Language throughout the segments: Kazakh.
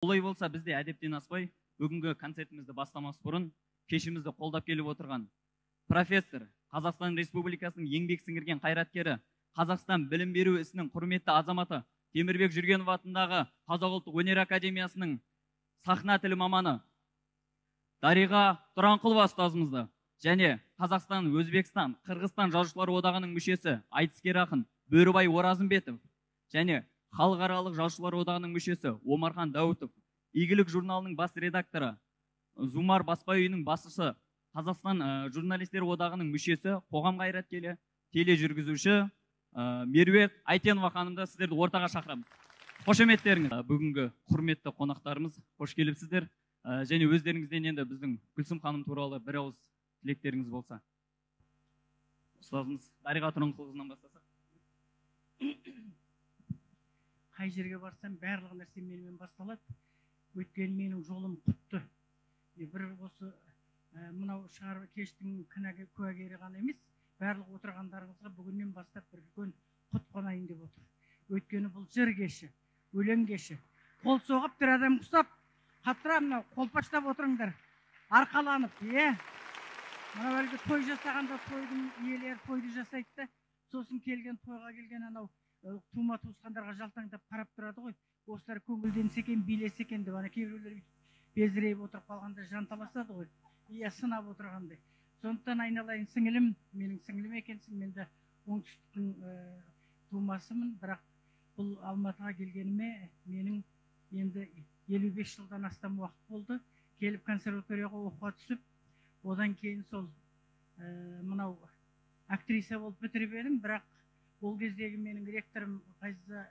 Олай болса, бізде әдептен аспай, бүгінгі концертімізді бастамас бұрын кешімізді қолдап келіп отырған профессор, Қазақстан Республикасының еңбек сіңірген қайраткері, Қазақстан білім беру ісінің құрметті азаматы, Темірбек Жүргенов атындағы Қазақ ұлттық өнер академиясының сахна тілі маманы Дариға Тұранқұлова ұстазымызды және Қазақстан, Өзбекстан, Қырғызстан жазушылар одағының мүшесі, айтыскер ақын Бөрібай Оразымбетов және Халықаралық жазушылар одағының мүшесі Омархан Дәуітов, Игілік журналының бас редакторы, Зумар баспа үйінің басшысы, Қазақстан журналистер одағының мүшесі, қоғам қайраткері, тележүргізуші Меруерт Айтенова ханымды сіздерді ортаға шақырамыз. Қошеметтеріңіз. Бүгінгі құрметті қонақтарымыз, қош келіпсіздер. Және өздеріңізден енді біздің Гүлсім ханым туралы бір ауыз тілектеріңіз болса. Ұстазымыз Дариға Тұранқұлқызынан бастасақ. Қай жерге барсам, барлық нәрсе менімен басталады. Өйткені менің жолым құтты. Бір осы мынау шығар кештің куәгері ғана емес, барлық отырғандарыңызға бүгіннен бастап бір үлкен құт қонайын деп отыр. Өйткені бұл жыр кеші, өлең кеші. Қол соғып бір адам құсап, қаттыра мынау қолпаштап отырыңдар. Арқаланып, е. Мынау әлгі той жасағанда тойдың иелері тойды жасайды да, сосын келген тойға келген анау тума туысқандарға жалтаңдап қарап тұрады ғой. Осылар көңілденсе екен, билесе екен деп, ана кейбіреулер бүйтіп безірейіп отырып қалғанда жанталасады ғой. Иә, сынап отырғандай. Сондықтан айналайын сіңілім, менің сіңілім екенсің, мен де оңтүстіктің тумасымын, бірақ бұл Алматыға келгеніме менің енді 55 жылдан астам уақыт болды. Келіп консерваторияға оқуға түсіп, одан кейін сол мынау актриса болып бітіріп едім, бірақ ол кездегі менің ректорым Ғазиза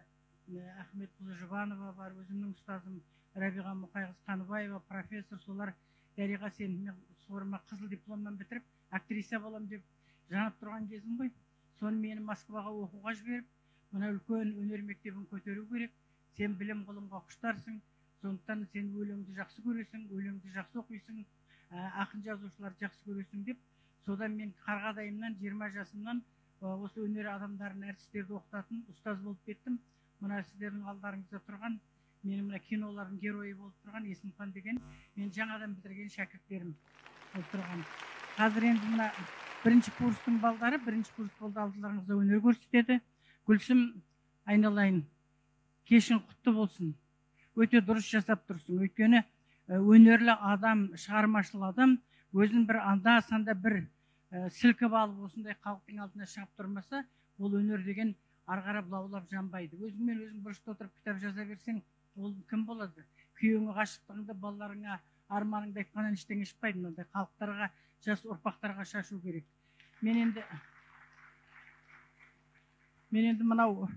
Ахметқызы Жұбанова бар, өзімнің ұстазым Рабиға Мұқайқызы Қаныбаева, профессор, солар Дариға сен мен сорыма қызыл дипломнан бітіріп актриса болам деп жанып тұрған кезім ғой. Соны мені Москваға оқуға жіберіп, мына үлкен өнер мектебін көтеру керек, сен білім ғылымға құштарсың, сондықтан сен өлеңді жақсы көресің, өлеңді жақсы оқисың, ақын жазушыларды жақсы көресің деп. Содан мен қарғадайымнан 20 жасымнан осы өнер адамдарын, әртістерді оқытатын ұстаз болып кеттім. Мына сіздердің алдарыңызда тұрған, менің мына кинолардың геройы болып тұрған Есімхан деген мен жаңадан бітірген шәкірттерім болып тұрған. Қазір енді мына бірінші курстың балдары, бірінші курс болды, алдыларыңызда өнер көрсетеді. Гүлсім, айналайын, кешің құтты болсын. Өте дұрыс жасап тұрсың. Өйткені өнерлі адам, шығармашыл адам өзін бір анда санда бір сілкіп алып осындай халықтың алдына шығып тұрмаса, ол өнер деген ары қарап лаулап жанбайды. Өзіңмен өзің бұрышта отырып кітап жаза берсең, ол кім болады? Күйеуіңе ғашықтығыңды, балаларыңа арманыңды айтқаннан ештеңе шықпайды. Мынандай халықтарға, жас ұрпақтарға шашу керек. Мен енді мынау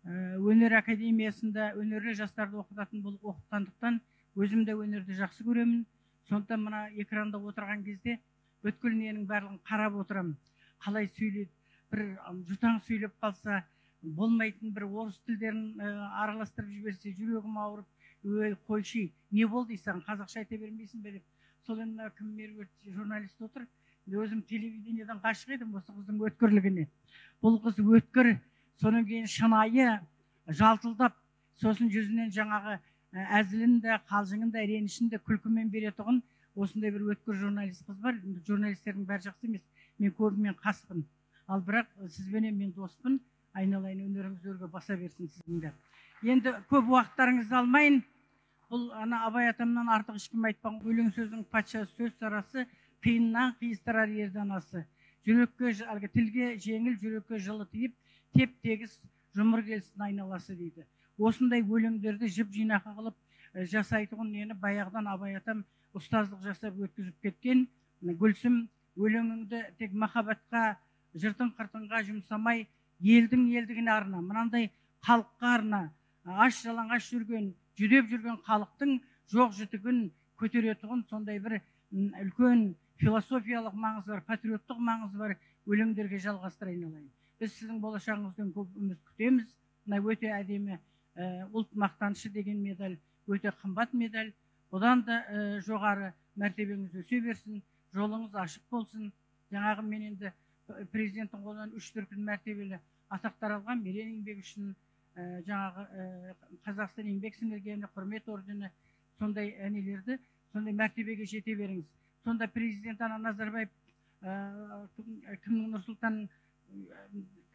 өнер академиясында өнерлі жастарды оқытатын болып оқытқандықтан өзім де өнерді жақсы көремін. Сондықтан мына экранда отырған кезде бүткіл ненің барлығын қарап отырамын. Қалай сөйлейді, бір жұтаң сөйлеп қалса, болмайтын бір орыс тілдерін араластырып жіберсе, жүрегім ауырып, өй қойшы, не болды саған, қазақша айта бермейсің бе деп. Сол енді мына кім Меруерт журналист отыр, өзім телевидениеден ғашық едім осы қыздың өткірлігіне. Бұл қыз өткір, содан кейін шынайы, жалтылдап, сосын жүзінен жаңағы әзілін де, қалжыңын да, ренішін де күлкімен беретұғын осындай бір өткір журналист қыз бар. Журналистердің бәрі жақсы емес, мен көбімен қаспын. Ал бірақ сізбенен мен доспын, айналайын өнеріңіз өрге баса берсін сіздің де. Енді көп уақыттарыңызды алмайын. Бұл ана Абай атамнан артық ешкім айтпаған өлең сөздің патшасы, сөз сарасы, қиыннан қиыстырар ер данасы. Жүрекке, әлгі тілге жеңіл, жүрекке жылы тиіп, теп тегіс жұмыр келсін айналасы дейді. Осындай өлеңдерді жіп жинақы қылып жасайтұғын нені баяғыдан Абай атам ұстаздық жасап өткізіп кеткен. Гүлсім, өлеңіңді тек махаббатқа, жыртын қыртынға жұмсамай, елдің елдігіне арна, мынандай халыққа арна, аш жалаңаш жүрген, жүдеп жүрген халықтың жоқ жітігін көтеретұғын сондай бір үлкен философиялық маңызы бар, патриоттық маңызы бар өлеңдерге жалғастыра айналайын. Біз сіздің болашағыңыздан көп үміт күтеміз. Мына өте әдемі ұлт мақтанышы деген медаль, өте қымбат медаль. Одан да жоғары мәртебеңіз өсе берсін, жолыңыз ашық болсын. Жаңағы мен енді президенттің қолынан 3 дүркін мәртебелі атақтар алған, ерен еңбегі үшін, жаңағы Қазақстан еңбек сіңіргені, құрмет ордені, сондай нелерді, сондай мәртебеге жете беріңіз. Сонда президент ана Назарбаев кімнің Нұрсұлтан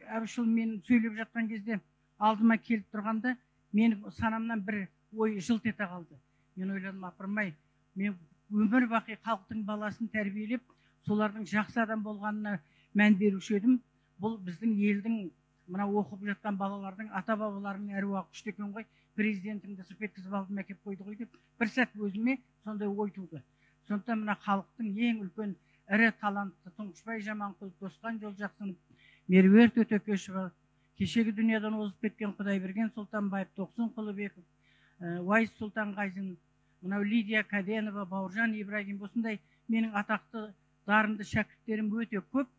Әбішұлымен сөйлеп жатқан кезде алдыма келіп тұрғанда менің санамнан бір ой жылт ете қалды. Мен ойладым, апырмай, мен өмір бақи халықтың баласын тәрбиелеп, солардың жақсы адам болғанына мән беруші едім. Бұл біздің елдің мына оқып жатқан балалардың ата-бабаларының әруағы күшті екен ғой, президентімді сырт еткізіп алдым, әкеп қойды ғой деп бір сәт өзіме сондай ой туды. Сондықтан мына халықтың ең үлкен ірі талантты Тұңғышбай Жаманқұлов, Досқан Жолжақсынов, Меруерт Өтекешова, кешегі дүниеден озып кеткен Құдайберген Сұлтанбаев, Тоқсын Құлыбеков, Уайс Сұлтанғазин, мынау Лидия Кәденова, Бауыржан Ибрагим, осындай менің атақты дарынды шәкірттерім өте көп.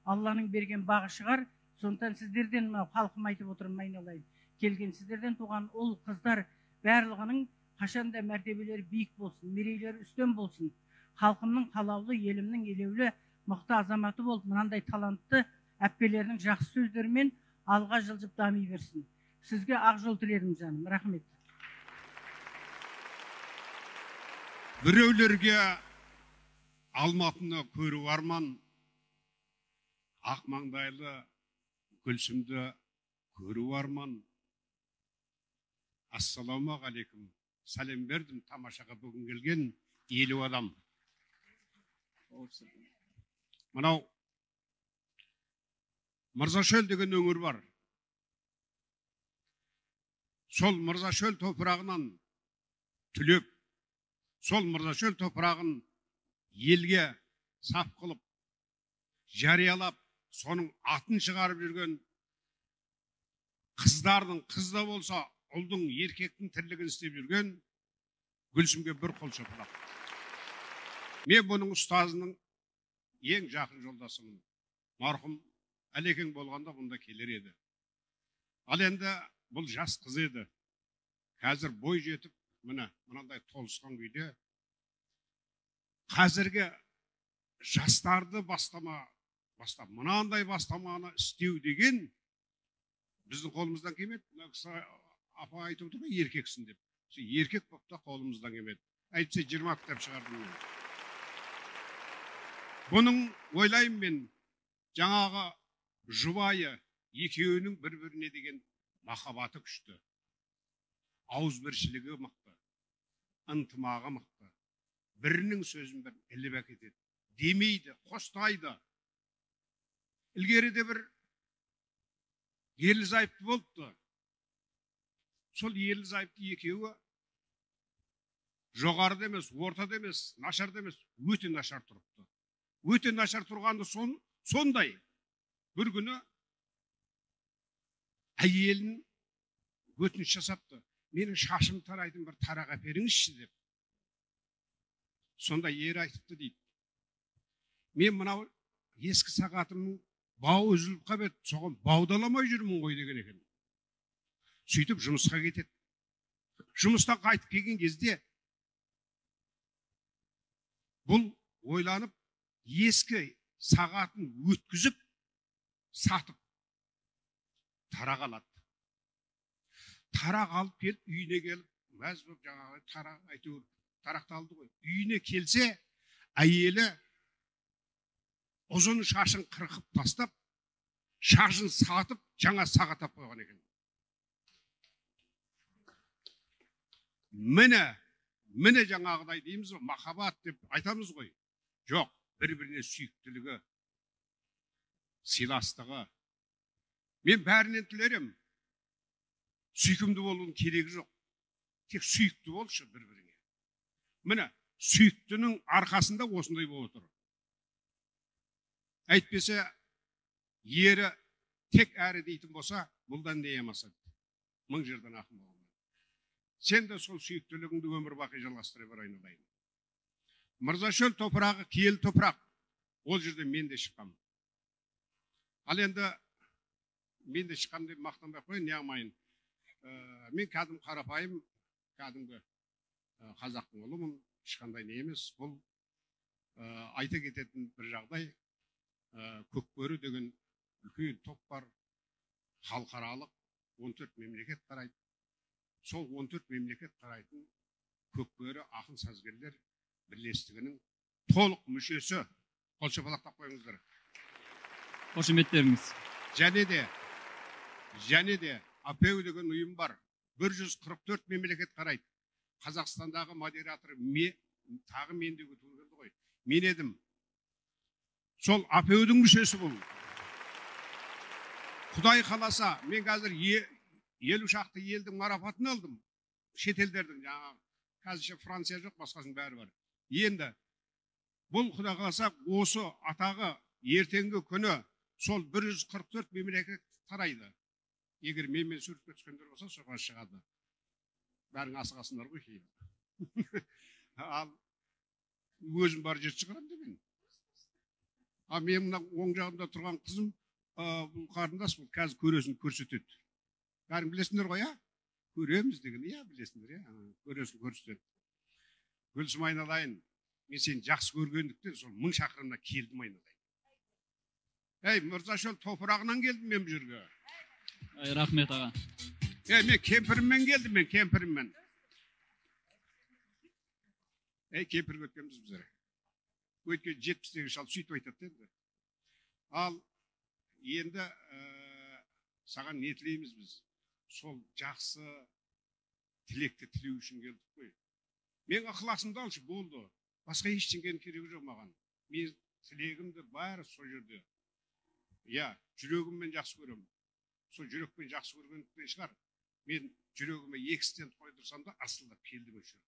Алланың берген бағы шығар. Сондықтан сіздерден мынау халқым айтып отырмын, айналайын, келген сіздерден туған ұл қыздар барлығының қашанда мәртебелері биік болсын, мерейлері үстем болсын. Халқымның қалаулы, елімнің елеулі мықты азаматы болып, мынандай талантты әпкелерінің жақсы сөздерімен алға жылжып дами берсін. Сізге ақ жол тіледім, жаным. Рахмет. Біреулерге Алматыны көру арман, ақ маңдайлы Гүлсімді көру арман. Ассалаумағалейкум. Сәлем бердім тамашаға бүгін келген 50 адам. Мынау Мырзашөл деген өңір бар. Сол Мырзашөл топырағынан түлеп, сол Мырзашөл топырағын елге сап қылып, жариялап, соның атын шығарып жүрген қыздардың, қыз да болса, ұлдың, еркектің тірлігін істеп жүрген Гүлсімге бір қол шапалақ. Мен бұның ұстазының ең жақын жолдасымын. Марқұм Әлекең болғанда бұнда келер еді. Ал енді бұл жас қыз еді. Қазір бой жетіп, міне мынандай толысқан күйде қазіргі жастарды бастап мынандай бастаманы істеу деген біздің қолымыздан келмеді. Мына кісі апа айтып отыр ғой, еркексің деп. Еркек болып та қолымыздан келмеді. Әйтпесе 20 кітап шығардым мен. Бұның ойлаймын мен, жаңағы жұбайы екеуінің бір-біріне деген махаббаты күшті, ауызбіршілігі мықты, ынтымағы мықты. Бірінің сөзін бір іліп әкетеді, демейді, қостайды. Ілгеріде бір ерлі зайыпты болыпты. Сол ерлі зайыпты екеуі жоғарыда емес, ортада емес, нашарда емес, өте нашар тұрыпты. Өте нашар тұрғанды сондай. Бір күні әйелін өтініш жасапты. Менің шашым тарайтын бір тарақ әперіңізші деп. Сонда ер айтыпты дейді. Мен мынау ескі сағатымның бауы үзіліп қалып еді, соған баудаламай жүрмін ғой деген екен. Сөйтіп жұмысқа кетеді. Жұмыстан қайтып келген кезде бұл ойланып ескі сағатын өткізіп сатып тарақ алады. Тарақ алып келіп үйіне келіп мәз болып жаңағы тарақ әйтеуір тарақты алды ғой. Үйіне келсе әйелі ұзын шашын қырқып тастап, шашын сатып жаңа сағат алып қойған екен. Міне, міне жаңағыдай дейміз ғой, махаббат деп айтамыз ғой. Жоқ, бір-біріне сүйіктілігі, сыйластығы. Мен бәрінен тілерем. Сүйкімді болудың керегі жоқ. Тек сүйікті болшы бір-біріңе. Міне, сүйіктінің арқасында осындай болып отыр. Әйтпесе, ері тек әрі дейтін болса, бұлдан не ямасады. Мың жерден ақын болған. Сен де сол сүйіктілігіңді өмір бақи жалғастыра бер, айналайын. Мырзашөл топырағы киелі топырақ. Ол жерде мен де шыққам. Ал енді мен де шыққам деп мақтанбай қояйын, не қылмайын. Мен кәдімгі қарапайым, кәдімгі қазақтың ұлымын, ешқандай не емес. Бұл айта кететін бір жағдай, Көкбөрі деген үлкен топ бар, халықаралық 14 мемлекет қарайды. Сол 14 мемлекет қарайтын Көкбөрі ақын сазгерлер бірлестігінің толық мүшесі. Қол шапалақтап қойыңыздар. Қошеметтеріңіз. Және де АПЕУ деген ұйым бар. 144 мемлекет қарайды. Қазақстандағы модератор тағы мен деуге тура келді ғой. Мен едім. Сол АПЕУ-дің мүшесі бұл. Құдай қаласа, мен қазір 50 шақты елдің марапатын алдым. Шетелдердің, жаңағы, қазірше Франция жоқ, басқасының бәрі бар. Енді бұл Құдай қаласа, осы атағы ертеңгі күні сол 144 мемлекет тарайды. Егер менімен суретке түскендер болса, соған шығады. Бәрің асығасыңдар ғой кейін. Ал өзім бар жерді шығарамын деген. Ал мен мына оң жағымда тұрған қызым, бұл қарындас, бұл қазір көресін көрсетеді. Бәрің білесіңдер ғой, а? Көреміз деген, иә, білесіңдер, иә, көресін көрсетеді. Гүлсім айналайын, мен сені жақсы көргендіктен сол 1000 шақырымнан келдім айналайын. Ей, Мырзашөл топырағынан келдім мен бұл жерге. Ай, рахмет аға. Ей, мен кемпіріммен келдім, мен кемпіріммен. Ей, кемпір өткенбіз біздер. Өйткені 70-тегі шал сөйтіп айтады енді. Ал енді саған не тілейміз біз? Сол жақсы тілекті тілеу үшін келдік қой. Мен ықыласымды алшы, болды. Басқа ештеңенің керегі жоқ маған. Мен тілегімді бәрі сол жерде. Иә, жүрегіммен жақсы көремін. Сол жүрекпен жақсы көргендіктен шығар. Мен жүрегіме 2 стенд қойдырсам да ырсылдап келдім осы жерге.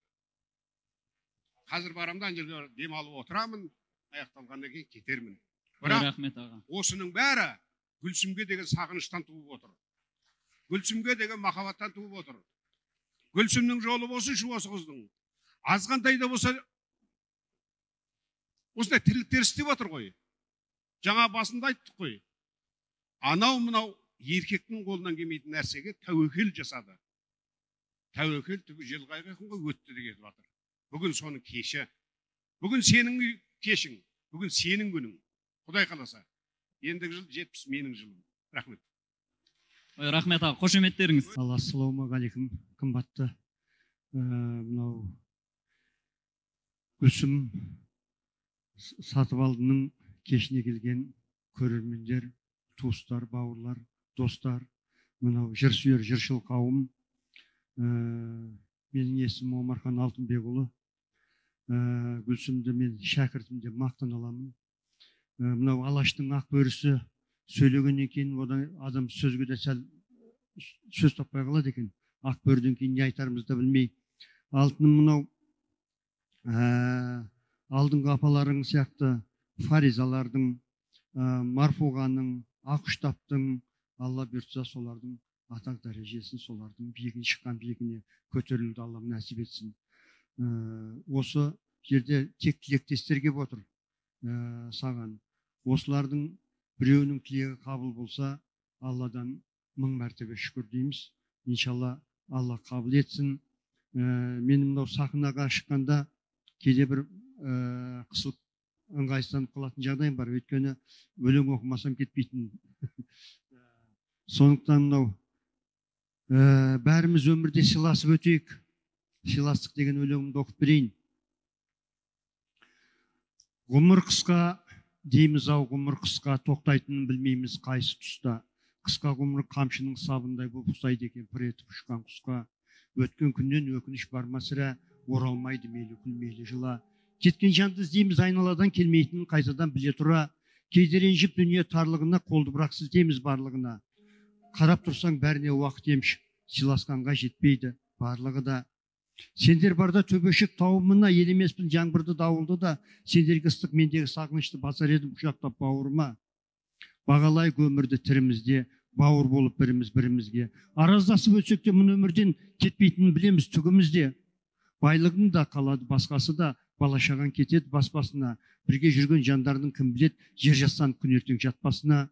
Қазір барамын да ана жерге демалып отырамын, аяқталғаннан кейін кетермін. Бірақ рахмет аға. Осының бәрі Гүлсімге деген сағыныштан туып отыр. Гүлсімге деген махаббаттан туып отыр. Гүлсімнің жолы болсыншы осы қыздың. Азғантай да болса осындай тірліктер істеп отыр ғой. Жаңа басында айттық қой. Анау мынау еркектің қолынан келмейтін нәрсеге тәуекел жасады. Тәуекел түбі жел қайғақын ғой, өтті де кетіп жатыр. Бүгін соның кеші. Бүгін сенің кешің, бүгін сенің күнің. Құдай қаласа. Ендігі жыл 70 менің жылым. Рахмет. Ой, рахмет аға, қошеметтеріңіз. Ал, ассалаумағалейкум, қымбатты мынау Гүлсім Сатыбалдының кешіне келген көрермендер, туыстар, бауырлар, достар, мынау жыр сүйер жыршыл қауым. Менің есімім Омархан Алтынбекұлы. Гүлсімді мен шәкіртім деп мақтана аламын. Мынау Алаштың ақ бөрісі сөйлегеннен кейін одан адам сөзге де сәл сөз таппай қалады екен. Ақ бөріден кейін не айтарымызды да білмей. Алтыным мынау алдыңғы апаларың сияқты Фаризалардың, Марфуғаның, Ақұштаптың, Алла бұйыртса солардың атақ дәрежесін, солардың биігіне шыққан биігіне көтерілуді Аллам нәсіп етсін. Осы жерде тек тілектестер келіп отыр саған. Осылардың біреуінің тілегі қабыл болса, Алладан 1000 мәртебе шүкір дейміз. Иншалла Алла қабыл етсін. Мен мынау сахнаға шыққанда кейде бір қысылып ыңғайсызданып қалатын жағдайым бар. Өйткені өлең оқымасам кетпейтін. Сондықтан мынау бәріміз өмірде сыйласып өтейік. Сыйластық деген өлеңімді оқып берейін. Ғұмыр қысқа дейміз ау, ғұмыр қысқа, тоқтайтынын білмейміз қайсы тұста. Қысқа ғұмыр қамшының сабындай болып ұқсайды екен пыр етіп ұшқан құсқа. Өткен күннен өкініш бар ма сірә, оралмайды мейлі күл мейлі жыла. Кеткен жанды іздейміз айналадан келмейтінін қайтадан біле тұра. Кейде ренжіп дүние тарлығына, қолды бірақ сілтейміз барлығына. Қарап тұрсаң бәріне уақыт емші, сыйласқанға жетпейді барлығы да. Сендер барда төбешік тауымына, ел емеспін жаңбырды дауылды да, сендерге ыстық мендегі сағынышты басар едім құшақтап бауырыма. Бағалайық өмірді тірімізде, бауыр болып біріміз бірімізге. Араздасып өтсек те мұны өмірден кетпейтінін білеміз түгімізде. Байлығың да қалады, басқасы да, бала шағаң кетеді бас басына. Бірге жүрген жандардың кім біледі, жер жастанып күн ертең жатпасына.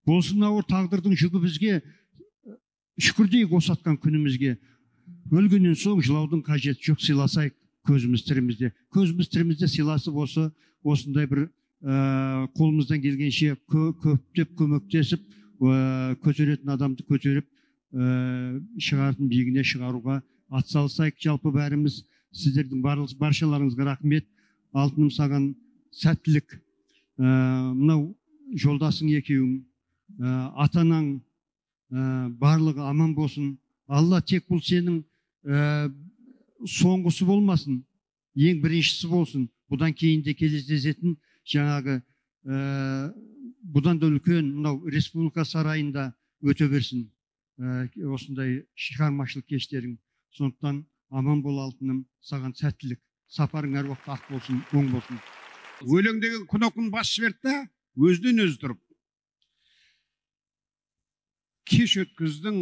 Болсын ауыр тағдырдың жүгі бізге, шүкір дейік осы атқан күнімізге. Өлгеннен соң жылаудың қажеті жоқ, сыйласайық көзіміз тірімізде. Көзіміз тірімізде сыйласып осындай бір қолымыздан келгенше көптеп көмектесіп, көтеретін адамды көтеріп, шығатын биігіне шығаруға атсалысайық. Жалпы бәріміз сіздердің баршаларыңызға рахмет. Алтыным, саған сәттілік. Мынау жолдасың екеуің, ата-анаң, барлығы аман болсын. Алла тек бұл сенің соңғысы болмасын, ең біріншісі болсын. Бұдан кейін де кездесетін жаңағы бұдан да үлкен мынау республика сарайында өте берсін осындай шығармашылық кештерің. Сондықтан аман бол, алтыным, саған сәттілік. Сапарың әр уақытта ақ болсын, оң болсын. Өлең деген кнопканы басып жіберді да, өзінен өзі тұрып. Кеш өткіздің,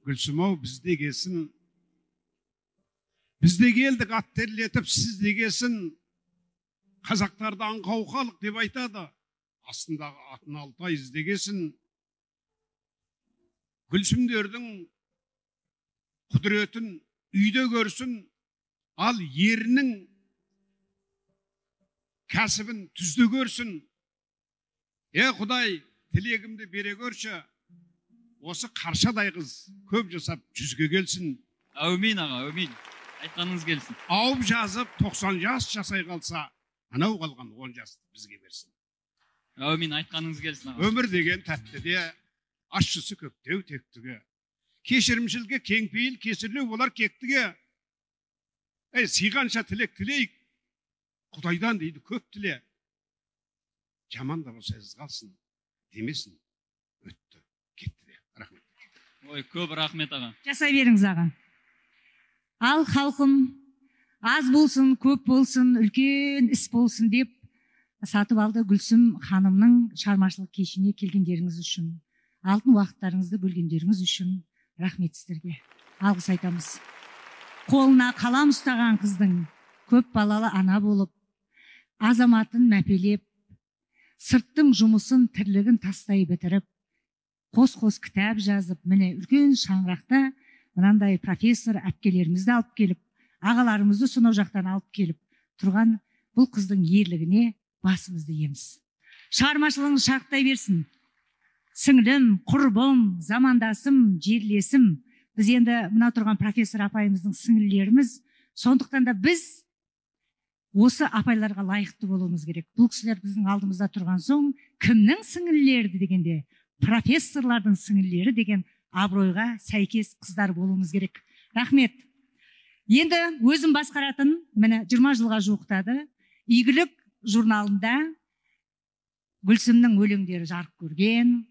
Гүлсім-ау, біз де келсін. Біз де келдік ат терлетіп, сіз де келсін. Қазақтарды аңқау халық деп айтады. Астындағы атын алтай іздегесін. Гүлсімдердің құдіретін үйде көрсін, ал ерінің кәсібін түзде көрсін. Е, Құдай, тілегімді бере көрші, осы қаршадай қыз көп жасап жүзге келсін. Әумин, аға, әумин. Айтқаныңыз келсін. Ауып жазып 90 жас жасай қалса, анау қалған 10 жасты бізге берсін. Әумин, айтқаныңыз келсін, аға. Өмір деген тәтті де, ащысы көптеу тектіге. Кешірімшілге кеңпейіл кесірлеу болар кектіге. Әй, сиғанша тілек тілейік, Құдайдан дейді көп тіле. Жаман да болса із қалсын, демесін, өтті, кетті де. Рахмет. Ой, көп рахмет, аға. Жасай беріңіз, аға. Ал халқым, аз болсын, көп болсын, үлкен іс болсын деп сатып алды Гүлсім ханымның шығармашылық кешіне келгендеріңіз үшін, алтын уақыттарыңызды бөлгендеріңіз үшін рахмет сіздерге. Алғыс айтамыз. Қолына қалам ұстаған қыздың көп балалы ана болып, азаматын мәпелеп, сырттың жұмысын, тірлігін тастай бітіріп, қос-қос кітап жазып, міне үлкен шаңырақта мынандай профессор әпкелерімізді алып келіп, ағаларымызды сонау жақтан алып келіп тұрған бұл қыздың ерлігіне басымызды иеміз. Шығармашылығыңыз шарықтай берсін. Сіңлім, құрбым, замандасым, жерлесім. Біз енді мына тұрған профессор апайымыздың сіңлілеріміз. Сондықтан да біз осы апайларға лайықты болуымыз керек. Бұл кісілер біздің алдымызда тұрған соң, кімнің сіңлілері дегенде, профессорлардың сіңлілері деген абыройға сәйкес қыздар болуымыз керек. Рахмет. Енді өзім басқаратын, міне 20 жылға жуықтады, Игілік журналында Гүлсімнің өлеңдері жарық көрген.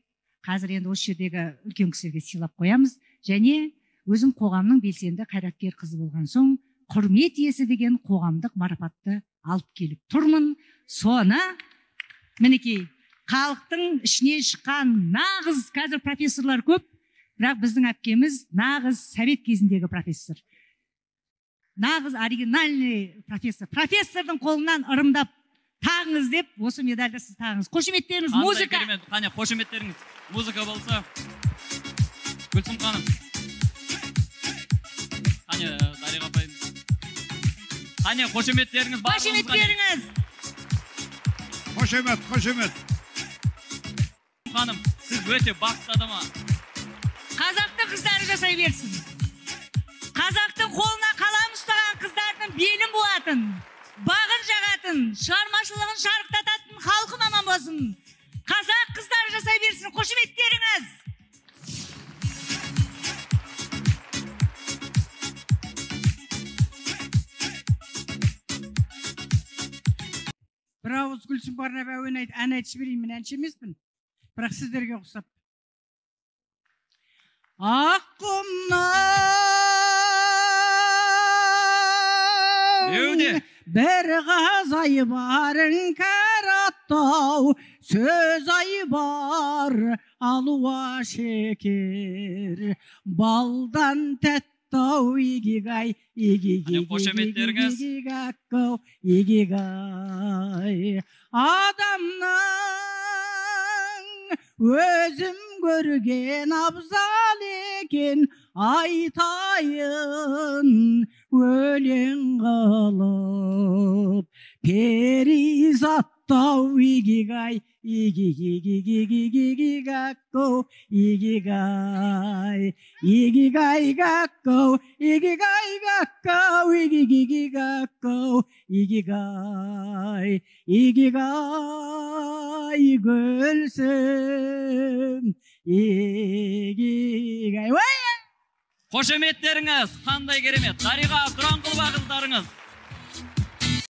Қазір енді осы жердегі үлкен кісілерге сыйлап қоямыз. Және өзім қоғамның белсенді қайраткер қызы болған соң, құрмет иесі деген қоғамдық марапатты алып келіп тұрмын. Соны мінекей халықтың ішінен шыққан нағыз, қазір профессорлар көп, бірақ біздің әпкеміз нағыз совет кезіндегі профессор. Нағыз оригинальный профессор. Профессордың қолынан ырымдап тағыңыз деп осы медальді сіз тағыңыз. Қошеметтеріңіз, музыка. Қане, қошеметтеріңіз. Музыка болса. Гүлсім ханым. Қане, Дариға апайымыз. Қане, қошеметтеріңіз. Қошеметтеріңіз. Қошемет, қошемет. Ханым, сіз өте бақытты адам. Қазақтың қыздары жасай берсін. Қазақтың қолына қалам ұстаған қыздардың белін буатын, бағын жағатын, шығармашылығын шарықтататын халқым аман болсын. Қазақ қыздары жасай берсін. Қошеметтеріңіз. Бір ауыз Гүлсім барнап әуен айт, ән айтып жіберейін, мен әнші емеспін, бірақ сіздерге ұқсап. Ақ құмнан бір қазай бар, іңкәр аттау, сөз ай бар, алуа шекер, балдан тәттау, игигай, игигай, игигай. Адамның өзім көрген абзал екен, айтайын өлең қылып, перизаттау, игигай, игигигигигигигакко, игигай, игигайгакко, игигайгакко, игигигигакко, игигай, игигай, Гүлсім, игигай. Қошеметтеріңіз қандай керемет! Дариға Тұранқұлова, қыздарыңыз.